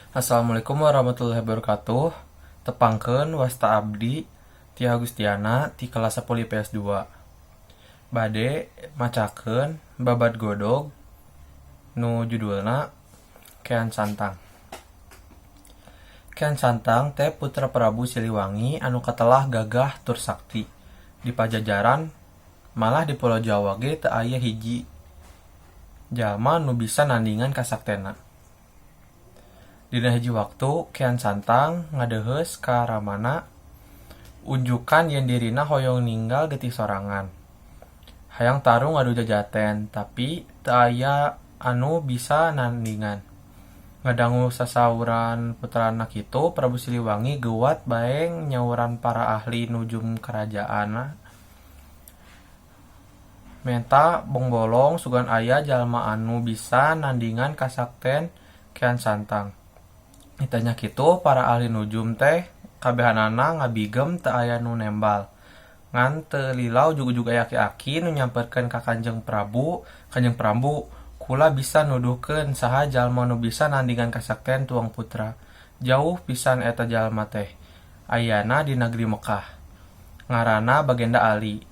Assalamualaikum warahmatullahi wabarakatuh. Tepangkeun, wasta abdi Tia Agustiana ti kelas 10 IPS 2. Bade macakeun babad godog nu judulna Kean Santang. Kean Santang teh putra Prabu Siliwangi anu katelah gagah tur sakti. Di Pajajaran, malah di Pulo Jawa ge teu aya hiji jalma nu bisa nandingan kasaktena. Dina hiji waktu Kean Santang ngadeuheus ka ramana unjukan yen dirina hoyong ninggal getih sorangan. Hayang tarung ngadu jajaten, tapi teu aya anu bisa nandingan. Ngadangu sasauran putrana kitu, Prabu Siliwangi geuwat bae nyauran para ahli nujum karajaanna menta bongbolong sugan aya jalma anu bisa nandingan kasakten Kean Santang. Ditanya kitu, para ahli nujum teh kabehanana ngabigem, teu aya nu nembal. Ngan teu lila ujug-ujug aya aki-aki nu nyamperkeun ka Kanjeng Prabu, "Kanjeng Prabu, kula bisa nuduhkeun saha jalma nu bisa nandingan kasakten tuang putra. Jauh pisan eta jalma teh. Ayana di nagri Mekah. Ngaranna Bagenda Ali.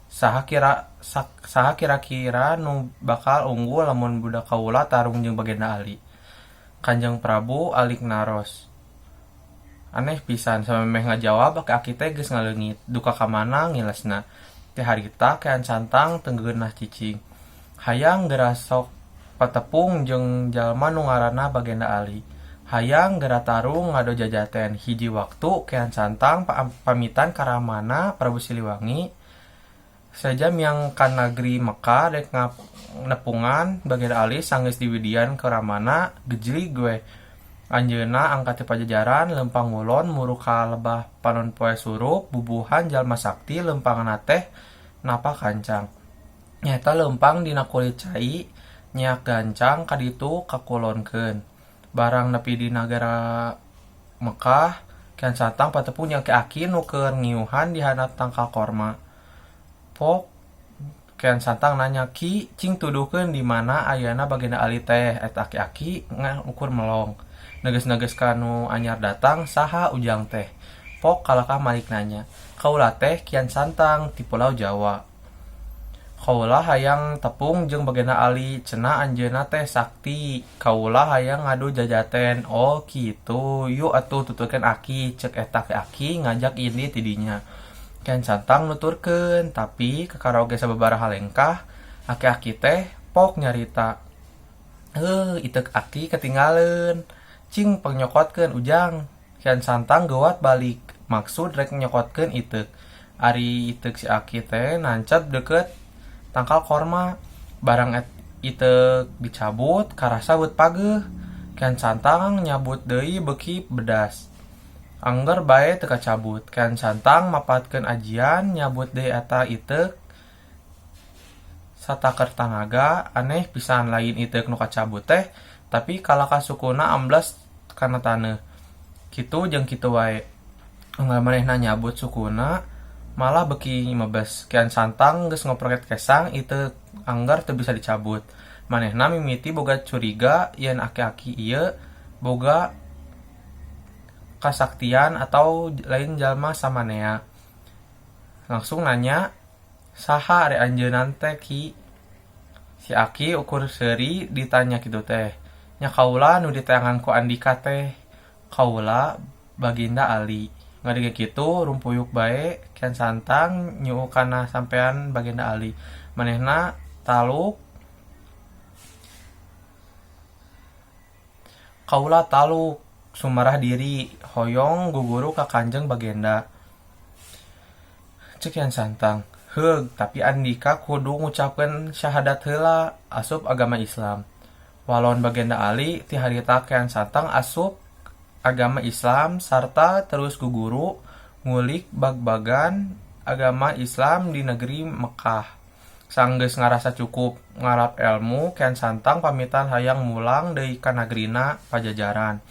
Saha kira saha kira-kira nu bakal unggul lamun budak kaula tarung jeung Bagenda Ali?" Kanjeng Prabu alik naros. Aneh pisan, samemeh ngajawab aki-aki teh geus ngaleungit, duka ka mana ngilesna. Ti harita Kean Santang teu ngeunah cicing. Hayang geura sok patepung jeung jalma nu ngaranna Bagenda Ali. Hayang geura tarung ngadu jajaten. Hiji waktu Kean Santang pamitan ka ramana Prabu Siliwangi seja miang ka nagri Mekah rek nepungan Bagenda Ali. Sanggeus diwidian ku ramana, gejlig we anjeunna angkat ti Pajajaran, leumpang ngulon muru ka lebah panon poe surup. Bubuhan jalma sakti, leumpangna teh napak gancang, nyaeta leumpang dina kulit cai, nyeak gancang kaditu kakulonkeun. Barang nepi di nagara Mekah, Kian Santang patepung jeung aki-aki nu keur ngiuhan di handap tangkal korma. Pok Kian Santang nanya, "Ki, cing tuduhkeun di mana ayana Bagenda Ali teh?" Eta aki-aki ukur melong, neges-neges ka nu anyar datang, "Saha ujang teh?" Pok kalakah malik nanya, "Kaula teh Kian Santang ti Pulau Jawa. Kaula hayang tepung jeung Bagenda Ali, cenah anjeunna teh sakti. Kaula hayang ngadu jajaten." "Oh kitu, yuk atuh tuturkeun aki," cek eta aki-aki ngajak indit ti dinya. Kian Santang nuturkeun, tapi kakara oge sababaraha lengkah aki-aki teh pok nyarita, "Heuh, iteuk aki ketinggaleun. Cing pangnyokotkeun, ujang." Kian Santang geuwat balik maksud rek nyokotkeun iteuk. Ari iteuk si aki teh nancep deukeut tangkal korma. Barang iteuk dicabut, karasa beut pageuh. Kian Santang nyabut deui, beuki bedas. Angger bae teu kacabut. Kian Santang mapatkeun ajian, nyabut deui eta iteuk sataker tanaga. Aneh pisan, lain iteuk nu kacabut teh, tapi kalakah sukuna amblas kana taneuh. Kitu jeung kitu wae. Unggal manehna nyabut sukuna, malah beuki mebes. Kian Santang geus ngoproket kesang, iteuk angger teu bisa dicabut. Manehna mimiti boga curiga yen aki-aki ieu boga kasaktian atau lain jalma samanea. Langsung nanya, "Saha ari anjeunna teh, Ki?" Si aki ukur seuri ditanya kitu teh. "Nya kaula nu diteangan ku andika teh. Kaula Baginda Ali." Ngadenge kitu, rumpuyuk bae Kian Santang nyuuk kana sampean Baginda Ali. Manehna taluk. "Kaula taluk sumarah diri, hoyong guguru ka Kanjeng Bagenda," cek Kian Santang. "Heug, tapi andika kudu ngucapkeun syahadat heula asup agama Islam," walon Bagenda Ali. Ti harita Kian Santang asup agama Islam sarta terus guguru ngulik bagbagan agama Islam di negeri Mekah. Sanggeus ngarasa cukup ngarap elmu, Kian Santang pamitan hayang mulang deui ka nagrina Pajajaran.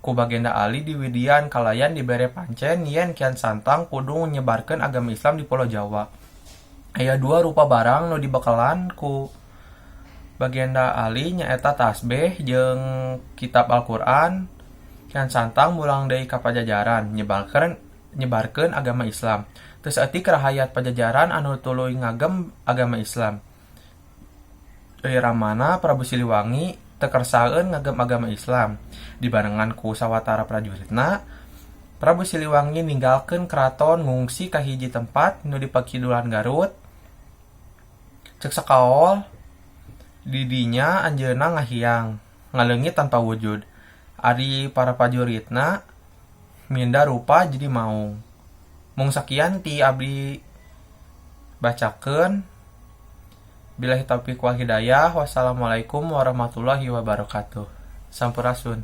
Ku Bagenda Ali diwidian kalayan dibere pancen yen Kian Santang kudu nyebarkeun agama Islam di Pulo Jawa. Aya dua rupa barang nu dibekelan ku Bagenda Ali, nyaeta tasbeh jeung kitab Al-Qur'an. Kian Santang mulang deui ka Pajajaran nyebarkeun agama Islam. Teu saeutik rahayat Pajajaran anu tuluy ngagem agama Islam. Euy ramana Prabu Siliwangi teu kersaeun ngagem agama Islam. Dibarengan ku sawatara prajuritna, Prabu Siliwangi ninggalkeun keraton, ngungsi ka hiji tempat nu di pakidulan Garut. Cek sakaol, di dinya anjeunna ngahiang, ngaleungit tanpa wujud. Ari para prajuritna minda rupa jadi maung. Mung sakian ti abdi bacakeun. Billahi taufiq wal hidayah. Wassalamualaikum warahmatullahi wabarakatuh. Sampurasun.